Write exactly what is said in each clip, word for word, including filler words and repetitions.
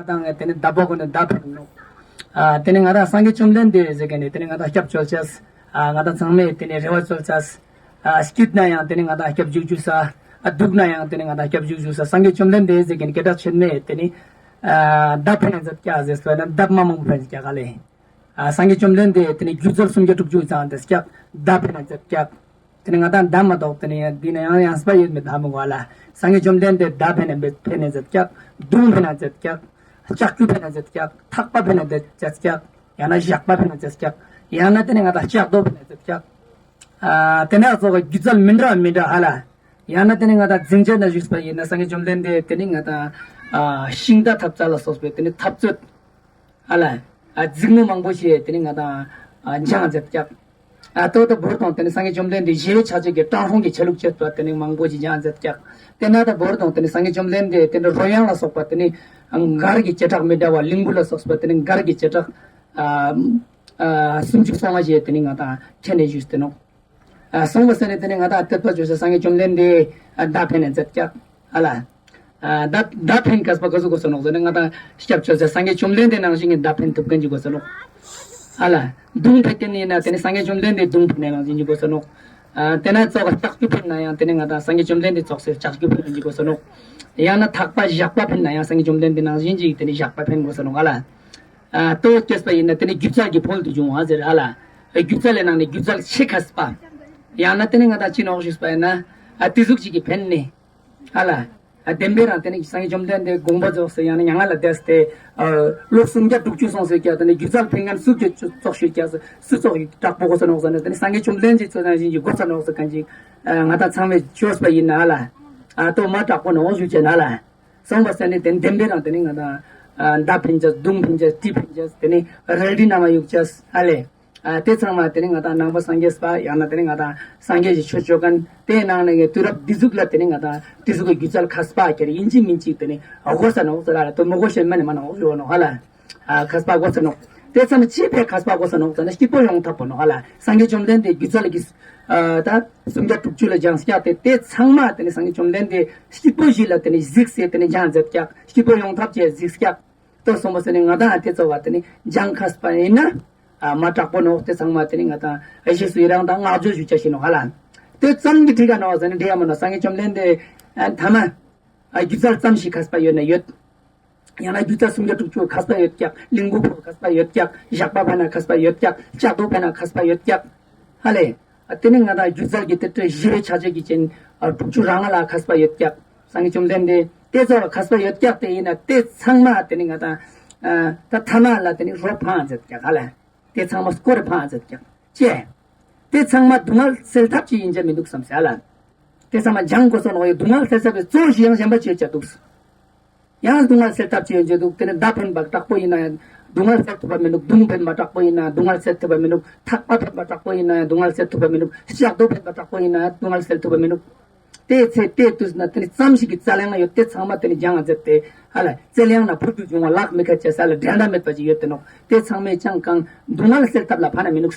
ང་དང་ཏེ་ནེ་མདའ་བོ་གུན་ནི་མདའ་ཕེན་ནོག། ཨ་ཏེ་ནེ་ང་དང་སངས་རྒྱས་བཅོམ་ལྡན་འདས་ཟེར་ཁན་ནི་ཏེ་ནེ་ང་དང་སྐྱབས་བཅོལ་ཅེས། ཨ་ང་དང་ཚང་མས་ཏེ་ནེ་རེ་བ་བཅོལ་ཅེས། ཨ་སྐྱིད་ན་ཡང་ཏེ་ནེ་ང་དང་སྐྱབས་འཇུག་ཅུག་ས། ཨ་སྡུག་ན་ཡང་ཏེ་ནེ་ང་དང་སྐྱབས་འཇུག་ཅུག་ས། སངས་རྒྱས་བཅོམ་ལྡན་འདས་ཟེར་ཁན་ནི་སྐད་གྲགས་ཆེན་མོ་ཏེ་ནེ་ཨ་མདའ་ཕེན་ན་མཛད་ཀྱག་ཟེར་སོ་ན་མདའ་མ་མང་པོ་ཕེན་ཀྱག་ལེ། ཨ་སངས་རྒྱས་བཅོམ་ལྡན་འདས་ཏེ་ནེ་སྒྱུ་རྩལ་སུམ་བརྒྱ་དྲུག་ཅུ་ཙམ་མཛད་ཀྱག། མདའ་ཕེན་ན་མཛད་ཀྱག། ཏེ་ནེ་ང་དང་མདའ་མ་གཏོགས་ཏེ་ནེ་འདི་ན་ཡང་ཡང་སྤ་ཡོད་མེད་ད་མི་གོ་ལ། སངས་རྒྱས་བཅོམ་ལྡན་འདས་མདའ་ཕེན་ན་ཕེན་ན་མཛད་ཀྱག། མདུང་ཕེན་ན་མཛད་ཀྱག། ལྕགས་ཀྱུ་ཕེན་ན་མཛད་ཀྱག། ཐག་པ་ཕེན་ན་མཛད་ཀྱག། ཡང་ན་ཞགས་པ་ཕེན་ན་མཛད་ཀྱག། ཡང་ན་ཏེ་ནེ་ང་དང་ལྕགས་རྡོ་ཕེན་ན་མཛད་ཀྱག། ཨ་ཏེ་ནེ་ཙོགས་སི་སྒྱུ་རྩལ་མི་འདྲ་མི་འདྲ་ཧ་ལ། ཡང་ན་ཏེ་ནེ་ང་དང་རྫིང་ཆེན་ན་བཞུགས་པ་ཡིན་ན་སངས་རྒྱས་བཅོམ་ལྡན་འདས་ཏེ་ནེ་ང་དང་ཨ་ཤིང་རྟ་ཐབ་ཚང་ལ་སོགས་པའི་ཏེ་ནེ་འཐབ་རྩོད་ཧ་ལ། ཨ་རྫིང་མ་མང་པོ་ཞིག་ཏེ་ནེ་ང་དང་ཨ་སྦྱངས་མཛད་ཀྱག། ཨ་ཏོ་ཏ་བོར་དང་ཏེ་ནེ་སངས་རྒྱས་བཅོམ་ལྡན་འདས་ཞི་བའི་ཕྱག་རྒྱ་གི་དྲང་སྲོང་གི་ཆ་ལུགས་བཅས་པ་ཏེ་ནེ་མང་པོ་ཞིག་སྦྱངས་མཛད་ཀྱག། ཏེ་ན་ཏ་བོར་དང་ཏེ་ནེ་སངས་རྒྱས་བཅོམ་ལྡན་འདས་ཏེ་ནེ་རོལ་དབྱངས་ལ་སོགས་པ་ཏེ་ནེ་གར་གྱི་བྱེ་བྲག་མི་འདྲ་བ་གླིང་བུ་ལ་སོགས་པ་ཏེ་ནེ་གར་གྱི་བྱེ་བྲག་ཨ་ཨ་སུམ་ཅུ་སོ་ལྔ་ཞིག་ཏེ་ནེ་ང་དང་ཁྱེར་ནེ་བཞུགས་ཏེ་ནོག། ཨ་སོང་བ་ཟེར་ནེ་ཏེ་ནེ་ང་དང་དད་པ་བཅོལ་ས་སངས་རྒྱས་བཅོམ་ལྡན་འདས་ཨ་མདའ་ཕེན་ན་མཛད་ཀྱག་ཧ་ལ། ཨ་མདའ་མདའ་ཕེན་མཁས་པ་ག་ཟུག་དགོས་ས་ནོག་ཟེར་ན་ང་དང་སྐྱབས་བཅོལ་ས་སངས་རྒྱས་བཅོམ་ལྡན་འདས་ནང་བཞིན་གྱི་མདའ་ཕེན་ཐུབ་ཁན་ཅིག་དགོས་ས་ནོག་ཧ་ལ། མདུང་ཕེན་ཏེ་ནེ་ཡིན་ན་ཏེ་ནེ་སངས་རྒྱས་བཅོམ་ལྡན་འདས་མདུང་ཕེན་ན་ནང་བཞིན་ཅིག་དགོས་ས་ནོག། ཨ་ཏེ་ན་ཙོགས་ལྕགས་ཀྱུ་ཕེན་ན་ཡང་ཏེ་ནེ་ང་དང་སངས་རྒྱས་བཅོམ་ལྡན་འདས་ཙོགས་སི་ལྕགས་ཀྱུ་ཕེན་ཅིག་དགོས་ས་ནོག། ཡང་ན་ཐག་པ་ཞགས་པ་ཕེན་ན་ཡང་སངས་རྒྱས་བཅོམ་ལྡན་འདས་ནང་བཞིན་ཅིག་ཏེ་ནེ་ཞགས་པ་ཕེན་དགོས་ས་ནོག་ཧ་ལ། ཨ་ཏོ་སྐྱེས་པ་ཡིན་ན་ཏེ་ནེ་སྒྱུ་རྩལ་གྱི་ཕུལ་དུ་བྱུང་བ་ཟེར་ཧ་ལ། སྒྱུ་རྩལ་ལས་ནང་ནེ་སྒྱུ་རྩལ་ཆེས་མཁས་པ། ཡང་ན་ཏེ་ནེ་ང་དང་ཅི་ནོག་ཞུས་པ་ཡིན་ན་ཨ་ཏེ་ཟུག་ཅིག་གི་ཕེན་ནེ་ཧ་ལ། ཨ་བདེན་པའི་རང་ཏེ་ནེ་སངས་རྒྱས་བཅོམ་ལྡན་འདས་དགོངས་པ་རྫོགས་སེ་ཡང་ན་མྱ་ངན་ལས་འདས་ཏེ་ཨ་ལོ་སུམ་བརྒྱ་དྲུག་ཅུ་སོང་སེ་ཀྱག། ཏེ་ནེ་སྒྱུ་རྩལ་ཕེན་ཁན་སུ་ཅིག་ཙོགས་ཤིག་ཀྱག་སུ་ཙོགས་ཀྱི་དྲག་པོ་དགོས་ས་ནོག་ཟེར་ན་ཏེ་ནེ་སངས་རྒྱས་བཅོམ་ལྡན་འདས་ཙོགས་ནང་བཞིན་གྱི་དགོས་ས་ནོག་ཟེར་ཁན་ཅིག་ཨ་ང་དང་ཚང་མས་བཅོས་པ་ཡིན་ན་ཧ་ལ། ཨ་ཏོ་མ་དྲག་པོ་ནོག་ཞུ་ཅེས་ན་ཧ་ལ། སོང་བ་ཟེར་ནེ་ཏེ་བདེན་པའི་རང་ཏེ་ནེ་ང་དང་ཨ་མདའ་ཕེན་ཅེས་མདུང་ཕེན་ཅེས་གྲི་ཕེན་ཅེས་ཏེ་ནེ་རལ་གྲི་ནང་མ་གཡུག་ཅེས་ཧ་ལེ། ཨ་ཏེ་ཚང་མ་ཏེ་ནེ་ང་དང་ནང་པ་སངས་རྒྱས་པ་ཡང་ན་ཏེ་ནེ་ང་དང་སངས་རྒྱས་ཀྱི་ཆོས་ཅོ་ཁན་ཏེའི་ནང་ནེ་དུས་རབས་འདི་ཟུག་ལ་ཏེ་ནེ་ང་དང་ཏེ་ཟུག་གི་སྒྱུ་རྩལ་མཁས་པ་ཁྱེར་ཡིན་ཅིག་མིན་ཅིག་ཏེ་ནེ་ཨ་དགོས་ས་ནོག་ཟེར་ར་ལ་ཏོ་མི་དགོས་ཤེས་མ་ནེ་མ་ནོག་ཞུ་ནོག་ཧ་ལ། ཨ་མཁས་པ་དགོས་ས་ནོག། ཏེ་ཚང་མ་ཅི་ཕིའ་མཁས་པ་དགོས་ས་ནོག་ཟེར་ན་སྐྱིད་པོ་ཡོང་ཐབས་པོ་ནོག་ཧ་ལ། སངས་རྒྱས་བཅོམ་ལྡན་འདས་སྒྱུ་རྩལ་གྱི་ཨ་ད་སུམ་བརྒྱ་དྲུག་ཅུ་ལ་སྦྱངས་ཀྱག་ཏེ་ཏེ་ཚང་མ་ཏེ་ནེ་སངས་རྒྱས་བཅོམ་ལྡན་འདས་སྐྱིད་པོ་ཞིག་ལ་ཏེ་ནེ་གཟིགས་སེ་ཏེ་ནེ་སྦྱངས་མཛད་ཀྱག། སྐྱིད་པོ་ཡོང་ཐབས་ཅིག་གཟིགས་ཀྱག། ཏོ་སོང་བ་ཟེར་ནེ་ང་དང་ཨ་ཏེ་ཙོགས་པ་ཏེ་ནེ་སྦྱངས་མཁས་པ་ཡིན་ན་ཨ་མ་དྲག་པོ་ནོག། ཏེ་ཚང་མ་ཏེ་ནེ་ང་དང་ཨ་ཞེས་སུ་ཡི་རང་དང་བསྔགས་བརྗོད་ཞུ་ཅེས་ཤིག་ནོག་ཧ་ལ། ཏེ་ཙམ་གྱི་འགྲིག་ག་ནོག་ཟེར་ན་འགྲིག་ཡ་མ་ནོག། སངས་རྒྱས་བཅོམ་ལྡན་འདས་ཨ་ཐ་མ་ཨ་སྒྱུ་རྩལ་ཙམ་ཞིག་མཁས་པ་ཡོད་ན་ཡོད། ཡང་ན་སྒྱུ་རྩལ་སུམ་བརྒྱ་དྲུག་ཅུ་མཁས་པ་ཡོད་ཀྱག། གླིང་བུ་ཕོ་མཁས་པ་ཡོད་ཀྱག། ཞགས་པ་ཕེན་ན་མཁས་པ་ཡོད་ཀྱག། ལྕགས་རྡོ་ཕེན་ན་མཁས་པ་ཡོད་ཀྱག་ཧ་ལེ། ཨ་ཏེ་ནེ་ང་དང་སྒྱུ་རྩལ་གྱི་ཏེ་ཏེ་ཞི་བའི་ཕྱག་རྒྱ་གི་ཅན་ཨ་དྲུག་ཅུ་རེ་ལྔ་ལ་མཁས་པ་ཡོད་ཀྱག། སངས་རྒྱས་བཅོམ་ལྡན་འདས་ཏེ་ཙོགས་ལ་མཁས་པ་ཡོད་ཀྱག། ཏེ་ཡིན་ན་ཏེ་ཚང་མ་ཏེ་ནེ་ང་དང་ཨ་ད་ཐ་མ་ལ་ཏེ་ནེ་རོ་ཕང་མཛད་ཀྱག་ཧ་ལ། ཏེ་ཚང་མ་སྐོར་ཕང་མཛད་ཀྱག་ཅེ། ཏེ་ཚང་མ་སྡུག་བསྔལ་སེལ་ཐབས་ཅིག་ཡིན་ཅེས་མི་འདུག་བསམ་སེ་ཧ་ལ། ཏེ་ཚང་མ་སྦྱང་དགོས་ས་ནོག་ཡོད། སྡུག་བསྔལ་སེལ་ས་པའི་གཙོ་བོ་ཞིག་ཡང་གཞན་པ་ཅིག་ཡོད་ཅེས་འདུག། ཡང་སྡུག་བསྔལ་སེལ་ཐབས་ཅིག་ཡོད་ཅེས་འདུག། ཏེ་ནེ་མདའ་ཕེན་པ་དྲག་པོ་ཡིན་ན་ཡང་སྡུག་བསྔལ་སེལ་ཐུབ་པ་མི་འདུག། མདུང་ཕེན་པ་དྲག་པོ་ཡིན་ན་སྡུག་བསྔལ་སེལ་ཐུབ་པ་མི་འདུག། ཐག་པ་ཕེན་པ་དྲག་པོ་ཡིན་ན་ཡང་སྡུག་བསྔལ་སེལ་ཐུབ་པ་མི་འདུག། ལྕགས་རྡོ་ཕེན་པ་དྲག་པོ་ཡིན་ན་ཡང་སྡུག་བསྔལ་སེལ་ཐུབ་པ་མི་འདུག། ཏེ་ཚེ་ཏེ་དུས་ན་ཏེ་ནེ་ཙམ་ཞིག་གི་རྩལ་ཡང་ཡོད། ཏེ་ཚང་མ་ཏེ་ནེ་སྦྱངས་མཛད་དེ་ཧ་ལ་རྩལ་ཡང་ན་ཕུར་དུ་བྱུང་བ་ལག་མི་ཁ་ཅེས་ས་ལ་འགྲན་ཟླ་མེད་པ་ཅིག་ཡོད་དེ་ནོག། ཏེ་ཚང་མས་ཀྱང་གང་སྡུག་བསྔལ་སེལ་ཐབས་ལ་ཕན་ན་མི་ནུག།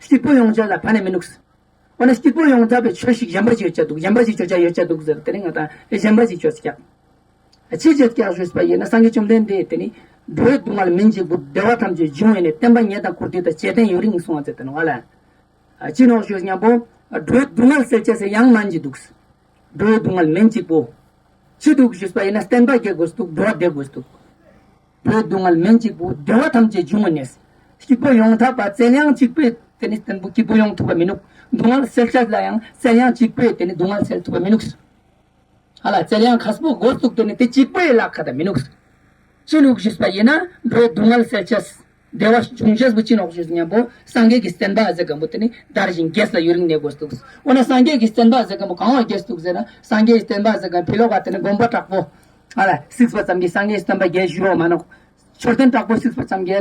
སྐྱིད་པོ་ཡོང་ཅེས་ལ་ཕན་ན་མི་ནུག། འོ་ན་སྐྱིད་པོ་ཡོང་ཐབས་པའི་ཆོས་ཤིག་གཞན་པ་ཅིག་ཡོད་ཅེས་འདུག། གཞན་པ་ཅིག་ཅོ་ཅེས་ཡོད་ཅེས་འདུག་ཟེར་ཏེ་ནེ་ང་དང་གཞན་པ་ཅིག་ཅོས་ཀྱག། ཅི་ཅོས་ཀྱག་ཞུས་པ་ཡིན་ན་སངས་རྒྱས་བཅོམ་ལྡན་འདས་ཏེ་ནེ་འགྲོ་བའི་སྡུག་བསྔལ་མུན་གྱི་སྦུབས། བདེ་བ་ཐམས་ཅད་འབྱུང་བའི་གནས། བསྟན་པ་ཉེས་དང་བཀུར་སྟི་དང་། བཅས་ལྡན་ཡུན་རིང་གསུང་བ་མཛད་དེ་ནོག་ལེ། ཨ་ཅི་ནོག་ཞུས་ཉམ་པོ་འགྲོ་བའི་སྡུག་བསྔལ་སེལ་ཅེས་སི་ཡང་མན་ཅིག་འདུག། འགྲོ་བའི་སྡུག་བསྔལ་མུན་གྱི་སྦུབས། ཅི་འདུག་ཞུས་པ་ཡིན་ན་བསྟན་པ་རྒྱས་དགོས་འདུག། འགྲོ་བ་བདེ་དགོས་འདུག། འགྲོ་བའི་སྡུག་བསྔལ་མུན་གྱི་སྦུབས། བདེ་བ་ཐམས་ཅད་འབྱུང་བའི་གནས། སྐྱིད་པོ་ཡོང་ཐབས་པ་རྩལ་ཡང་གཅིག་པོས་ཏེ་ནེ་བརྟན་པོ་སྐྱིད་པོ་ཡོང་ཐུབ་པ་མི་ནུག། སྡུག་བསྔལ་སེལ་ཅེས་ལ་ཡང་རྩལ་ཡང་གཅིག་པོས་ཏེ་ནེ་སྡུག་བསྔལ་སེལ་ཐུབ་པ་མི་ནུག། ཧ་ལ་རྩལ་ཡང་མཁས་པོ་དགོས་འདུག། ཏེ་ནེ་ཏེ་གཅིག་པོའི་ལག་ཁ་ད་མི་ནུག། ཅི་ནུག་ཞུས་པ་ཡིན་ན་འགྲོ་བའི་སྡུག་བསྔལ་སེལ་ཅེས། བདེ་བ་འབྱུང་ཅེས་པོ་ཅི་ནོག་ཞུས་ཉམ་པོ་སངས་རྒྱས་ཀྱི་བསྟན་པ་ཟེར་ཁན་པོ་ཏེ་ནེ་དར་ཞིང་རྒྱས་ལ་ཡུན་རིང་གནས་དགོས་འདུག། འོ་ན་སངས་རྒྱས་ཀྱི་བསྟན་པ་ཟེར་ཁན་པོ་གང་བ་རྒྱས་འདུག་ཟེར་ན་སངས་རྒྱས་ཀྱི་བསྟན་པ་ཟེར་ཁན་ཕི་ལོག་ག་ཏེ་ནེ་དགོན་པ་དྲག་པོ་ཧ་ལ་གཟིགས་པ་ཙམ་གྱིས་སངས་རྒྱས་ཀྱི་བསྟན་པ་རྒྱས་ཞུ་བ་མ་ནོག། མཆོད་རྟེན་དྲག་པོ་གཟིགས་པ་ཙམ་གྱིས་